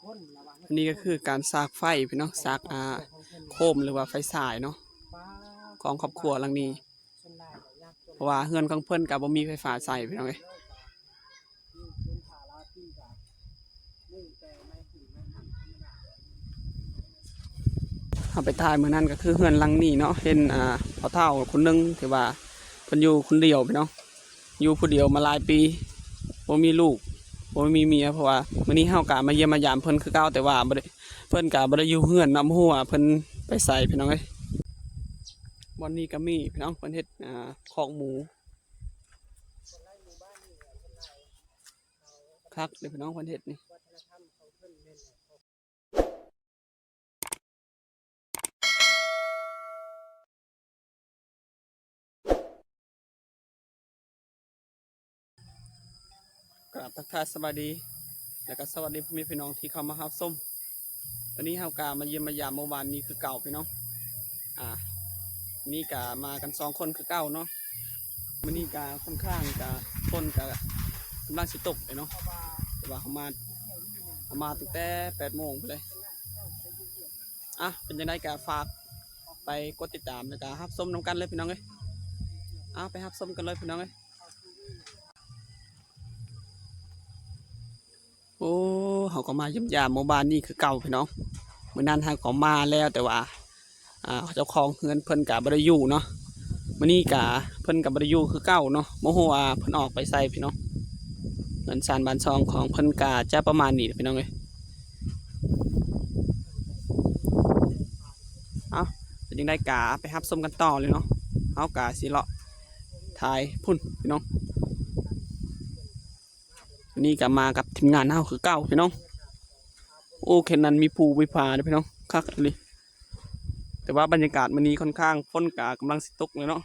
ອັນນີ້ກໍຄືການສາກໄຟພີ່ນ້ອງ ສາກ ອ່າ ໂຄມ ຫຼືວ່າໄຟສາຍເນາະ ຂອງຄອບຄົວຫຼັງນີ້ ເພາະວ່າເຮືອນຂອງເພິ່ນກໍບໍ່ມີໄຟຟ້າໃຊ້ພີ່ນ້ອງເອີຍ. ເຮົາໄປຖ່າຍມື້ນັ້ນກໍຄືເຮືອນຫຼັງນີ້ເນາະ ເຫັນ ອ່າ ພໍ່ເຖົ້າຄົນໜຶ່ງທີ່ວ່າເພິ່ນຢູ່ຄົນດຽວພີ່ນ້ອງ ຢູ່ຜູ້ດຽວມາຫຼາຍປີ ບໍ່ມີລູກ ບໍ່ມີເມຍ ເພາະວ່າມື້ນີ້ເຮົາກໍມາຢ້ຽມມາຢາມເພິ່ນຄືເກົ່າ ແຕ່ວ່າບໍ່ໄດ້ ເພິ່ນກໍບໍ່ໄດ້ຢູ່ເຮືອນເນາະ ບໍ່ຮູ້ວ່າເພິ່ນໄປໃສພີ່ນ້ອງເອີຍ. ບ່ອນນີ້ກໍມີພີ່ນ້ອງ ເພິ່ນເຮັດ ອ່າ ຄອກໝູ ຄັກເດ້ພີ່ນ້ອງ ເພິ່ນເຮັດນີ້. ກາບທັກທາຍສະບາຍດີ ແລ້ວກໍສະຫວັດດີພໍ່ແມ່ພີ່ນ້ອງທີ່ເຂົ້າມາຮັບຊົມ. ຕອນນີ້ເຮົາກໍມາຢ້ຽມມາຢາມໝູ່ບ້ານນີ້ຄືເກົ່າພີ່ນ້ອງ. ອ່າ ນີ້ກໍມາກັນສອງຄົນຄືເກົ່າເນາະ. ມື້ນີ້ກໍຄ່ອນຂ້າງຈະ ຝົນກໍກຳລັງຊິຕົກເດ້ເນາະ ແຕ່ວ່າເຮົາມາ ເຮົາມາຕັ້ງແຕ່ແປດໂມງພຸ້ນເລີຍ. ອ່ະ ເປັນຈັ່ງໃດກໍຝາກໄປກົດຕິດຕາມ ແລ້ວກໍຮັບຊົມນຳກັນເລີຍພີ່ນ້ອງເອີຍ. ເອົາ ໄປຮັບຊົມກັນເລີຍພີ່ນ້ອງເອີຍ. ໂອ້ ເຮົາກໍມາຢ້ຽມຢາມໝູ່ບ້ານນີ້ຄືເກົ່າພີ່ນ້ອງ. ມື້ນັ້ນເຮົາກໍມາແລ້ວ ແຕ່ວ່າ ອ່າ ເຈົ້າຂອງເຮືອນເພິ່ນກະບໍ່ໄດ້ຢູ່ເນາະ. ມື້ນີ້ກະເພິ່ນກະບໍ່ໄດ້ຢູ່ຄືເກົ່າເນາະ ບໍ່ຮູ້ວ່າເພິ່ນອອກໄປໃສພີ່ນ້ອງ. ເຮືອນຊານບ້ານຊ່ອງຂອງເພິ່ນກະຈະປະມານນີ້ພີ່ນ້ອງເອີຍ. ເອົ້າ ເປັນຈັ່ງໃດກະໄປຮັບຊົມກັນຕໍ່ເລີຍເນາະ. ເຮົາກະຊິເລາະຖ່າຍພຸ້ນພີ່ນ້ອງ. ວັນນີ້ກໍມາກັບທີມງານເຮົາຄືເກົ່າພີ່ນ້ອງ. ໂອ້ ແຄ່ນັ້ນມີພູມີຜາເດ້ພີ່ນ້ອງ ຄັກອີ່ຫຼີ. ແຕ່ວ່າບັນຍາກາດມື້ນີ້ຄ່ອນຂ້າງ ຝົນກໍກຳລັງຊິຕົກແລ້ວເນາະ.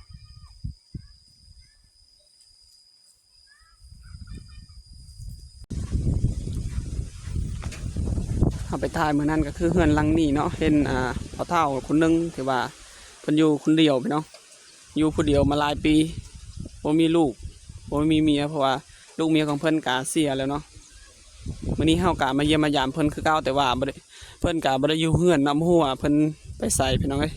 ເຮົາໄປຖ່າຍມື້ນັ້ນກໍຄືເຮືອນຫຼັງນີ້ເນາະ ເຫັນ ອ່າ ພໍ່ເຖົ້າຄົນໜຶ່ງທີ່ວ່າເພິ່ນຢູ່ຄົນດຽວພີ່ນ້ອງ. ຢູ່ຜູ້ດຽວມາຫຼາຍປີ ບໍ່ມີລູກ ບໍ່ມີເມຍ ເພາະວ່າລູກເມຍຂອງເພິ່ນກະເສຍແລ້ວເນາະ. ມື້ນີ້ເຮົາກະມາຢ້ຽມມາຢາມເພິ່ນຄືເກົ່າ ແຕ່ວ່າບໍ່ໄດ້ ເພິ່ນກະບໍ່ໄດ້ຢູ່ເຮືອນເນາະ ບໍ່ຮູ້ວ່າເພິ່ນໄປໃສພີ່ນ້ອງເອີຍ.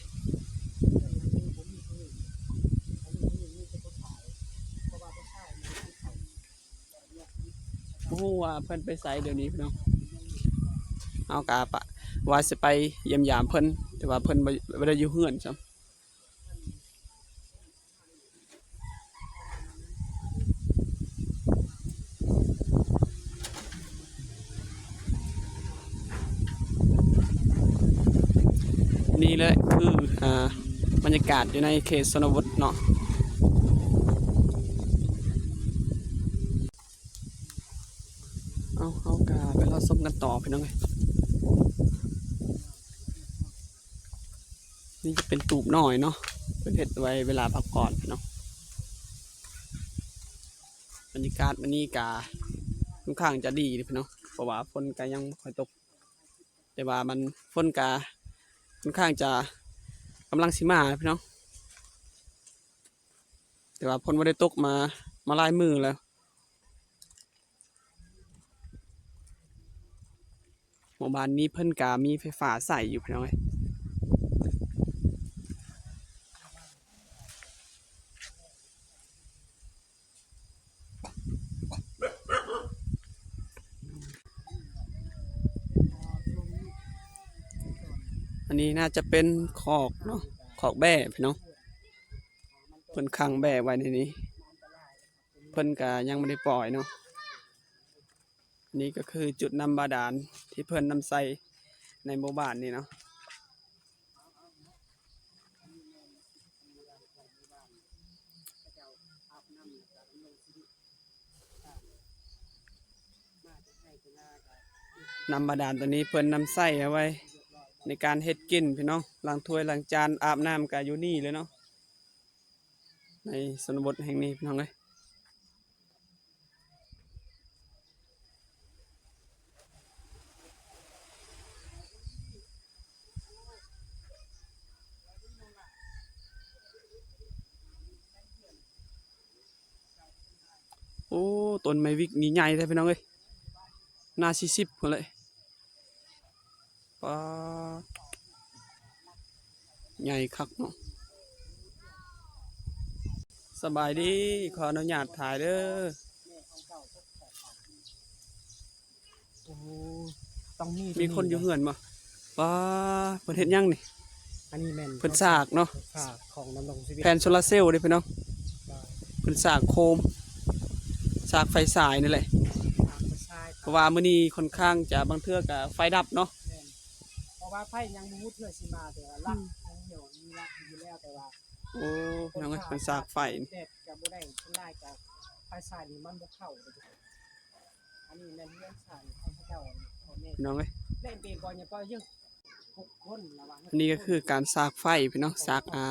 ບໍ່ຮູ້ວ່າເພິ່ນໄປໃສດຽວນີ້ພີ່ນ້ອງ. ເຮົາກະປະ ວ່າຊິໄປຢ້ຽມຢາມເພິ່ນ ແຕ່ວ່າເພິ່ນບໍ່ ບໍ່ໄດ້ຢູ່ເຮືອນຊ້ຳ. ນີ້ແຫຼະຄື ອ່າ ບັນຍາກາດຢູ່ໃນເຂດຊົນນະບົດເນາະ. ເອົາ ເຮົາກະໄປລໍຊົມກັນຕໍ່ພີ່ນ້ອງເອີຍ. ນີ້ຈະເປັນຕູບນ້ອຍເນາະ ເພິ່ນເຮັດໄວ້ເວລາພັກຜ່ອນເນາະ. ບັນຍາກາດມື້ນີ້ກະຄ່ອນຂ້າງຈະດີເດ້ພີ່ນ້ອງ ເພາະວ່າຝົນກະຍັງບໍ່ຄ່ອຍຕົກ ແຕ່ວ່າມັນ ຝົນກະຄ່ອນຂ້າງຈະກຳລັງຊິມາພີ່ນ້ອງ. ແຕ່ວ່າຝົນບໍ່ໄດ້ຕົກມາ ມາຫຼາຍມື້ແລ້ວ. ໝູ່ບ້ານນີ້ເພິ່ນກະມີໄຟຟ້າໃຊ້ຢູ່ພີ່ນ້ອງເອີຍ. ອັນນີ້ໜ້າຈະເປັນຄອກເນາະ ຄອກແບ້ພີ່ນ້ອງ. ເພິ່ນຂັງແບ້ໄວ້ໃນນີ້ ເພິ່ນກະຍັງບໍ່ໄດ້ປ່ອຍເນາະ. ນີ້ກໍຄືຈຸດນ້ຳບາດານທີ່ເພິ່ນນຳໃຊ້ໃນໝູ່ບ້ານນີ້ເນາະ. ນ້ຳບາດານຕົວນີ້ເພິ່ນນຳໃຊ້ເອົາໄວ້ໃນການເຮັດກິນພີ່ນ້ອງ ລ້າງຖ້ວຍລ້າງຈານ ອາບນ້ຳກໍຢູ່ນີ້ເລີຍເນາະ ໃນຊົນນະບົດແຫ່ງນີ້ພີ່ນ້ອງເອີຍ. ໂອ້ ຕົ້ນໄມ້ວິກນີ້ໃຫຍ່ແທ້ພີ່ນ້ອງເອີຍ ໜ້າສີ່ສິບພຸ້ນແຫຼະ. ປາດ ໃຫຍ່ຄັກເນາະ. ສະບາຍດີ ຂໍອະນຸຍາດຖ່າຍເດີ. ໂອ້ ຕ້ອງມີ ມີຄົນຢູ່ເຮືອນບໍ່? ປາດ ເພິ່ນເຮັດຫຍັງນີ້? ອັນນີ້ແມ່ນເພິ່ນສາກເນາະ ສາກຂອງດຳລົງຊີວິດ ແຜ່ນໂຊລາເຊວເດ້ພີ່ນ້ອງ. ເພິ່ນສາກໂຄມ ສາກໄຟສາຍນີ້ແຫຼະ ສາກໄຟສາຍ ເພາະວ່າມື້ນີ້ຂ້ອນຂ້າງຈະ ບາງເທື່ອກະໄຟດັບເນາະ. ແມ່ນ ເພາະວ່າໄຟຍັງບໍ່ຮູ້ເທື່ອຊິມາ ແຕ່ວ່າລັກ ອືມ ຍັງເຫື່ອມີລັກຢູ່ແລ້ວ ແຕ່ວ່າ ໂອ້ ພີ່ນ້ອງເອີຍ ເພິ່ນສາກໄຟ ແດດກະບໍ່ໄດ້ ສ່ວນຫຼາຍກະໄຟສາຍນີ້ມັນບໍ່ເຂົ້າເດ້. ອັນນີ້ແມ່ນເຮືອນຊານຂອງເຂົາເຈົ້າ ພໍ່ແມ່ ພີ່ນ້ອງເອີຍ ແລະເປັນບໍ່ຍັງກໍຢູ່ ອັນນີ້ກໍຄືການສາກໄຟພີ່ນ້ອງ ສາກ ອ່າ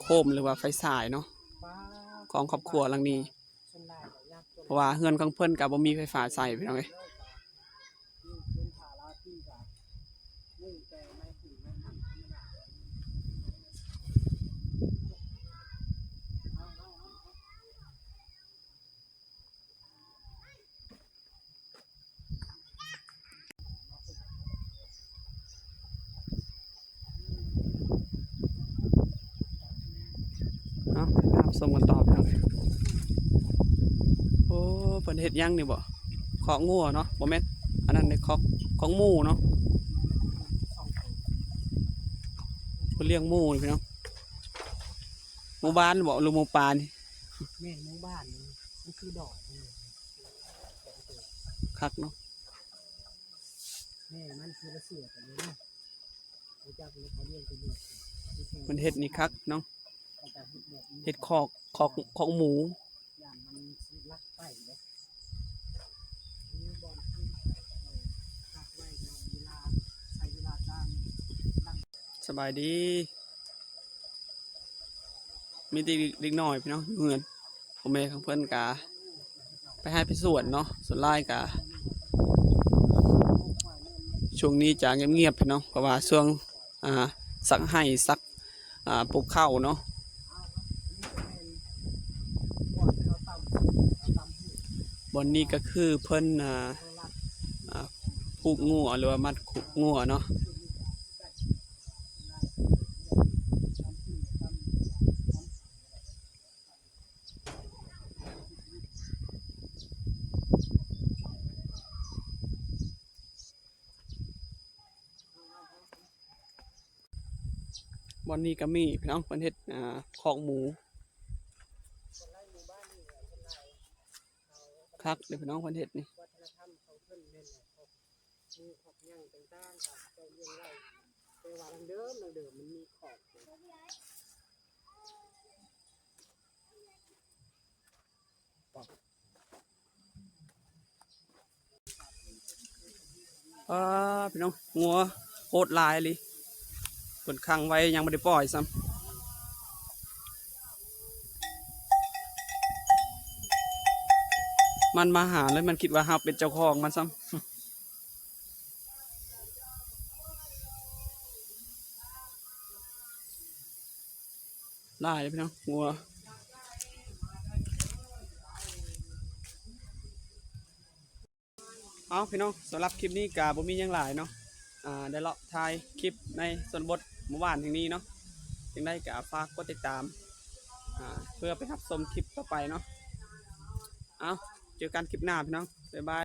ໂຄມ ຫຼືວ່າໄຟສາຍເນາະ ຂອງຄອບຄົວຫຼັງນີ້ ເພາະວ່າເຮືອນຂອງເພິ່ນກໍບໍ່ມີໄຟຟ້າໃຊ້ພີ່ນ້ອງເອີຍ. ເອົາ ໄປຮັບຊົມກັນຕໍ່ພີ່ນ້ອງ. ໂອ້ ເພິ່ນເຮັດຫຍັງນີ້ບໍ? ຄອກງົວເນາະ ບໍ່ແມ່ນ ອັນນັ້ນເດ້ ຄອກ ຄອກໝູເນາະ ເພິ່ນລ້ຽງໝູນີ້ພີ່ນ້ອງ. ໝູບ້ານບໍ ຫຼືໝູປ່ານີ້? ແມ່ນໝູບ້ານ ມັນຄືດອກ ຄັກເນາະ. ແມ່ມັນຄືລະເສືອກັນເລີຍເນາະ ຮູ້ຈັກເລີຍ ເຂົາລ້ຽງເປັນລູກ ມັນເຮັດນີ້ຄັກເນາະ ເຮັດຄອກ ຄອກ ຄອກໝູ ຢ້ານມັນຊິລັກໄປເດ້ ມີບ່ອນທີ່ເອົາກັກໄວ້ ເວລາ ໃຊ້ເວລາການ ສະບາຍດີ ມີແຕ່ເດັກນ້ອຍພີ່ນ້ອງຢູ່ເຮືອນ ພໍ່ແມ່ຂອງເພິ່ນກະໄປໄຮ່ໄປສວນເນາະ ສ່ວນຫຼາຍກະ ຊ່ວງນີ້ຈະງຽບໆ ພີ່ນ້ອງ ເພາະວ່າຊ່ວງ ອ່າ ສັກໄຮ່ ສັກ ອ່າ ປູກເຂົ້າເນາະ. ບ່ອນນີ້ກໍຄືເພິ່ນ ອ່າ ອ່າ ຜູກງົວ ຫຼືວ່າມັດຄຸກງົວເນາະ. ບ່ອນນີ້ກໍມີພີ່ນ້ອງ ເພິ່ນເຮັດ ອ່າ ຄອກໝູ ຄັກເດ້ພີ່ນ້ອງ ເພິ່ນເຮັດນີ້. ວັດທະນະທຳຂອງເພິ່ນແມ່ນແຫຼະ ຂອກໝູ ຂອກຫຍັງຕ່າງໆ ເຂົາເຈົ້າລ້ຽງໄວ້ ແຕ່ວ່າດັ້ງເດີມ ດັ້ງເດີມມັນມີຄອກ. ອ້າ ພີ່ນ້ອງ ງົວໂຄດຫຼາຍອີ່ຫຼີ ເພິ່ນຂັງໄວ້ຍັງບໍ່ໄດ້ປ່ອຍຊ້ຳ ມັນມາຫາເລີຍ ມັນຄິດວ່າເຮົາເປັນເຈົ້າຂອງມັນຊ້ຳ. ຫຼາຍເດ້ພີ່ນ້ອງ ງົວ. ເອົາ ພີ່ນ້ອງ ສຳລັບຄລິບນີ້ກະບໍ່ມີຫຍັງຫຼາຍເນາະ ອ່າ ໄດ້ເລາະຖ່າຍຄລິບໃນຊົນນະບົດໝູ່ບ້ານແຫ່ງນີ້ເນາະ. ຈັ່ງໃດກະຝາກກົດຕິດຕາມ ອ່າ ເພື່ອໄປຮັບຊົມຄລິບຕໍ່ໄປເນາະ. ເອົາ ເຈີກັນຄລິບໜ້າພີ່ນ້ອງ ບາຍບາຍ.